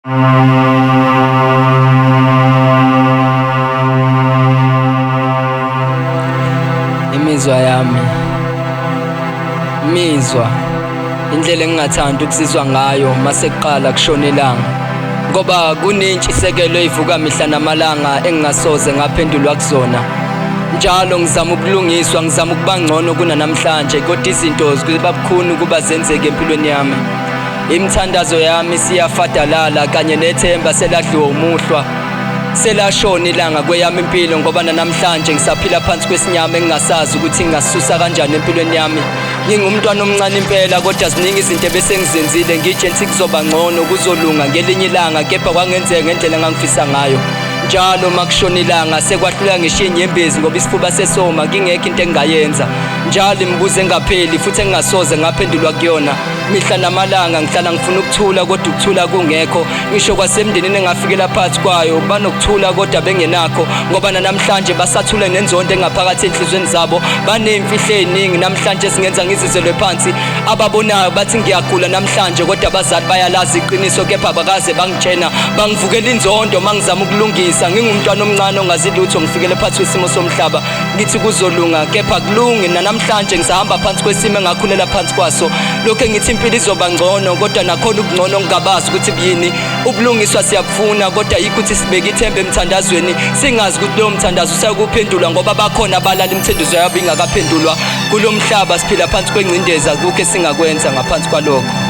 Imizwa yami, imizwa, indlela engingathanda ukusizwa ngayo masekuqala kushona ilanga, ngoba kunentshisekelo eyivuka mihla namalanga engingasoze ngaphendulwa kuzona. Njalo ngizama ubulungiswa, ngizama ukuba ngcono kunanamhlanje, kodwa izinto zikuba bukhuni ukuba zenzeke empilweni yami. Imithandazo yami siyafadalala kanye nethemba seladliwa umuhlwa. Selashona ilanga kweyami impilo, ngoba nanamhlanje ngisaphila phansi kwesinyama engingasazi ukuthi ngingasusa kanjani empilweni yami. Ngingumntwana omncane impela, kodwa ziningi izinto ebesengizenzile ngitshe ngithi kuzoba ngcono, kuzolunga ngelinye ilanga, kepha kwangenzeka ngendlela engangifisa ngayo. Njalo makushona ilanga sekwahluleka ngisho inyembezi, ngoba isifuba sesoma ngingekho into engingayenza. Njalo imibuzo engapheli futhi engingasoze ngaphendulwa kuyona. Mihla namalanga ngihlala ngifuna ukuthula, kodwa ukuthula kungekho. Ngisho kwasemndenini engafikela phakathi kwayo banokuthula kodwa bengenakho, ngoba nanamhlanje basathule nenzondo engaphakathi enhliziyweni zabo. Baney'mfihlo ey'ningi namhlanje ezingenza ngizizelwe phansi. Ababonayo bathi ngiyagula namhlanje, kodwa abazali bayalazi iqiniso, kepha abakaze bangitshena. Bangivukela inzondo uma ngizama ukulungisa. Ngingumntwana omncane ongazi lutho, ngifikele phakathi kwesimo somhlaba ngithi kuzolunga, kepha kulungi. Nanamhlanje ngisahamba phansi kwesimo engakhulela phansi kwaso. Lokhu engithi impilo izoba ngcono, kodwa nakhona ubungcono ngingabazi ukuthi buyini. Ubulungiswa siyabufuna, kodwa yikho ukuthi sibeke ithemba emthandazweni, singazi ukuthi lowo mthandazo usayokuphendulwa, ngoba bakhona abalala imithandazo yabo ingakaphendulwa. Kulo mhlaba siphila phansi kwengcindezi, akukho esingakwenza ngaphansi kwalokho.